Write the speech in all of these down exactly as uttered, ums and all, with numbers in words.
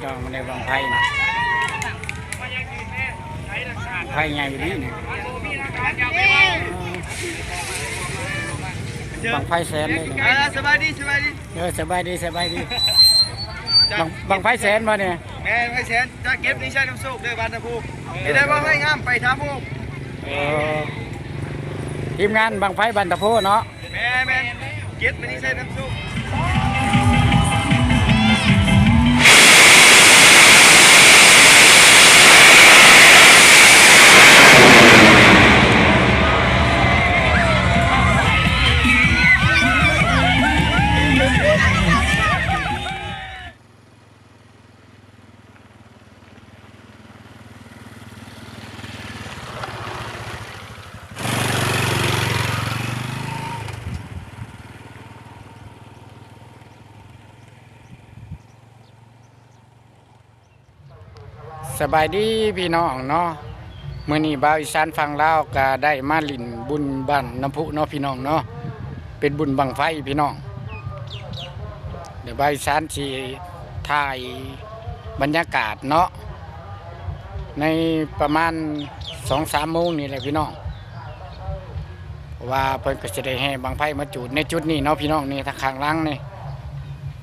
ดองมันได้บั้งไฟนะ บั้งไฟใหญ่อยู่นี่นี่ บั้งไฟแสนเลยนี่ อ่า สบายดี สบายดี เออ สบายดี สบายดี บั้ง บั้งไฟแสนบ่เนี่ย แม่น ไฟแสน จะเก็บในใช้น้ำโชคเด้อ บ้านตะพู เออ เห็นได้ว่าไฟงาม ไปถามพู้ เออ ทีมงานบั้งไฟบ้านตะโพเนาะ แม่น แม่น เก็บไปนี่ใช้น้ำโชค สบายดีพี่น้องเนาะ มื้อนี้บ่าวอีสานฝั่งลาวก็ได้มาหลิ้นบุญบ้านน้ำพุเนาะพี่น้องเนาะ เป็นบุญบั้งไฟพี่น้อง เดี๋ยวบ่าวอีสานสิถ่ายบรรยากาศเนาะ ในประมาณสองสามโมงนี่แหละพี่น้อง เพราะว่าเพิ่นก็สิได้แห่บั้งไฟมาจุดในจุดนี้เนาะพี่น้อง นี่ทางข้างหลังนี่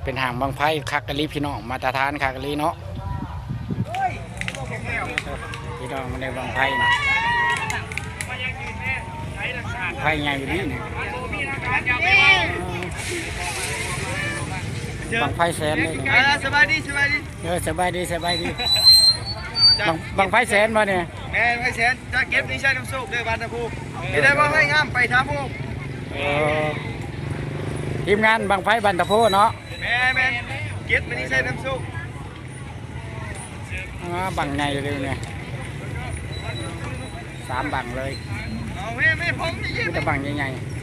เป็นห้างบั้งไฟคักอีหลีพี่น้อง มาตรฐานคักอีหลีเนาะ พี่น้องมันได้บั้งไฟนะ บั้งไฟใหญ่อยู่นี่นี่ บั้งไฟแสนเลยนี่ อ่า สบายดี สบายดี เออ สบายดี สบายดี บั้ง บั้งไฟแสนบ่เนี่ย แม่น ไฟแสน จะเก็บในใช้น้ำโชคเด้อ บ้านตะพู เห็นได้ว่าไฟงาม ไปถามพู้ เออ ทีมงานบั้งไฟบ้านตะโพเนาะ แม่น แม่น เก็บไปนี่ใช้น้ำโชค อ่า บั้งใหญ่เลยเนี่ย สามบั้งเลย เอาแม่ แม่ ผมนี่ยิง มีแต่บั้งใหญ่ๆ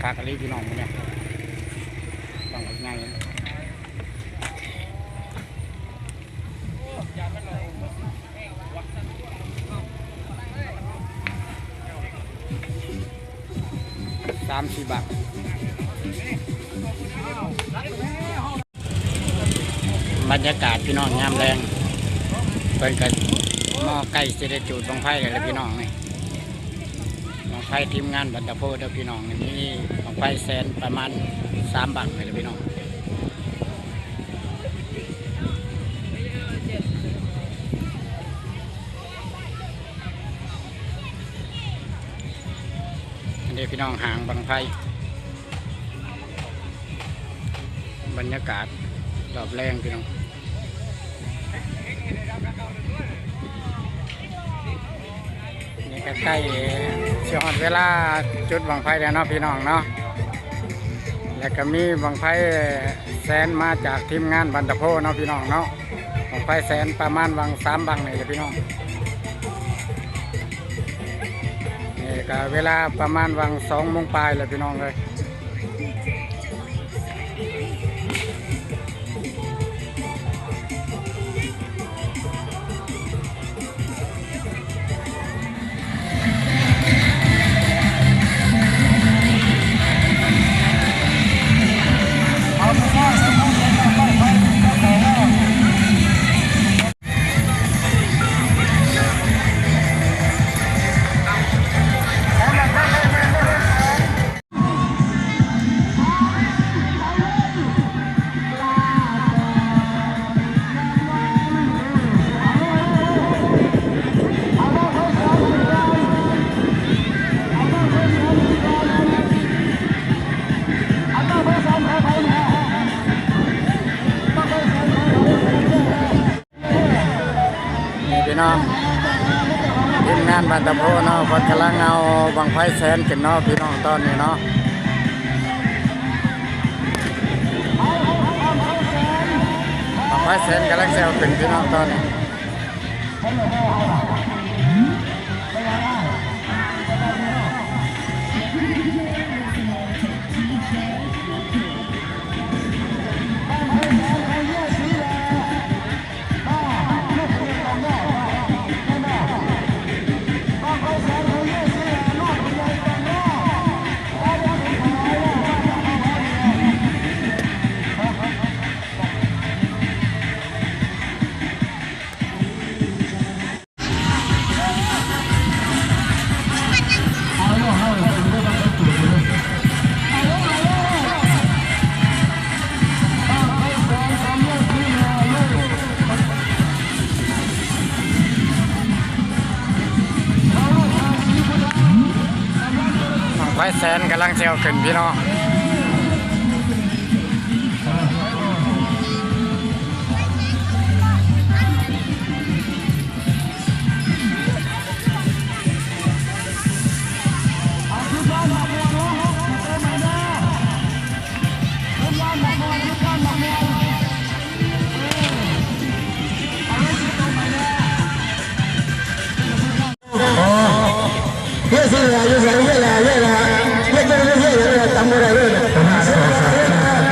คักอีหลีพี่น้องมื้อนี้ บั้งบักใหญ่ สามสี่บั้ง บรรยากาศพี่น้องยามแลง เพิ่นก็หม้อใกล้สิได้จุดบั้งไฟแล้วล่ะพี่น้องนี่ บั้งไฟทีมงานบ้านตะโพเด้อพี่น้อง นี่มีบั้งไฟแสนประมาณสามบั้งเลยล่ะพี่น้อง อันนี้พี่น้องห้างบั้งไฟ บรรยากาศรอบแลงพี่น้อง นี่ก็ใกล้สิฮอดเวลาจุดบั้งไฟแล้วเนาะพี่น้องเนาะ แล้วก็มีบั้งไฟแสนมาจากทีมงานบ้านตะโพเนาะพี่น้องเนาะ บั้งไฟแสนประมาณบั้งสามบั้งนี่แหละพี่น้อง นี่ก็เวลาประมาณบั้งสองโมงปลายแล้วพี่น้องเอ้ย นี่พี่น้อง ทีมงานบ้านตะโพเนาะ เพิ่นกำลังเอาบั้งไฟแสนขึ้นเนาะพี่น้องตอนนี้เนาะ บั้งไฟแสนกำลังสิเอาขึ้นพี่น้องตอนนี้ ไฟแสนกำลังสิเอาขึ้นพี่น้อง เฮ้ยสิเหลืออยู่ไสเฮ้ยแหล่เฮ้ยแหล่เฮ้ยเฮ้ยเฮ้ยเฮ้ยจำบ่ได้เลยนะ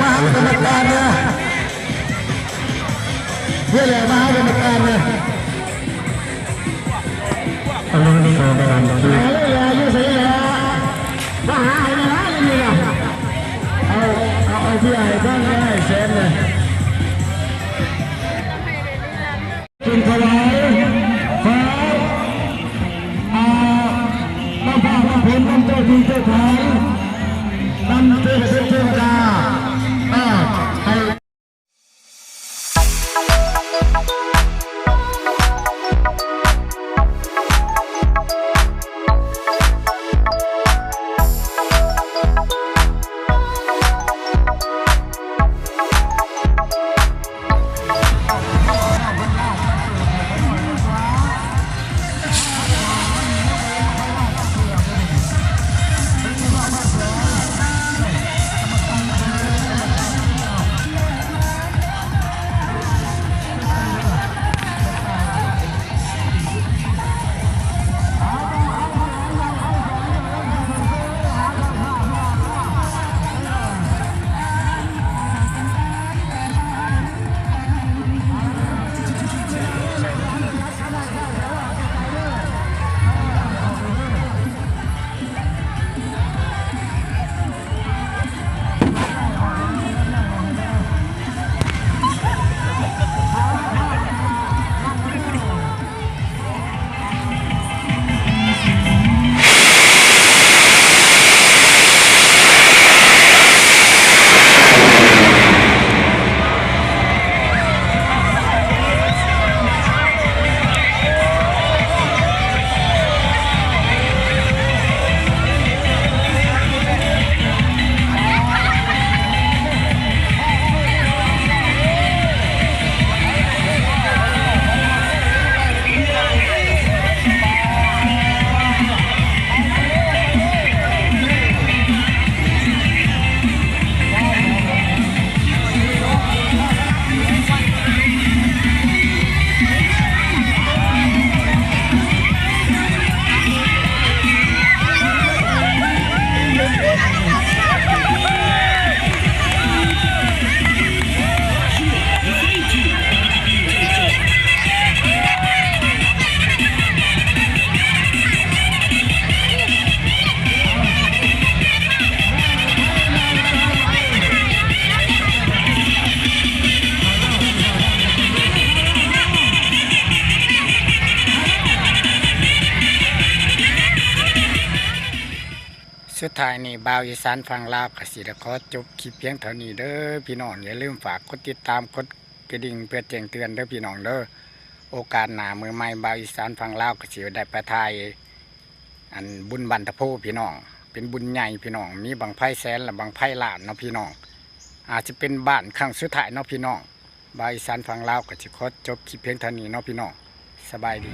มาหากรรมการนะ เฮ้ยแหล่มาหากรรมการนะ เอาเรื่องนี้ก่อน เฮ้ยแหล่อยู่ไสแหล่ มาหาให้มาหาเลยนี่นะ เอาเอาเอาที่ให้บ้างนะ ให้แสนนะ จึงถวายขอ อ่า น้ำผ้าน้ำฝนนำเจ้าที่เจ้าทาง นำเทพบุตรเทวดา อ่า ให้ สุดท้ายนี้บ่าวอีสานฝั่งลาวก็สิได้ขอจบคลิปเพียงเท่านี้เด้อพี่น้อง อย่าลืมฝากกดติดตาม กดกระดิ่งเพื่อแจ้งเตือนเด้อพี่น้องเด้อ โอกาสหน้ามื้อใหม่บ่าวอีสานฝั่งลาวก็สิได้ไปถ่าย อันบุญบั้นตะโพพี่น้อง เป็นบุญใหญ่พี่น้อง มีบั้งไฟแสนและบั้งไฟล้านเนาะพี่น้อง อาจจะเป็นบ้านครั้งสุดท้ายเนาะพี่น้อง บ่าวอีสานฝั่งลาวก็สิขอจบคลิปเพียงเท่านี้เนาะพี่น้อง สบายดี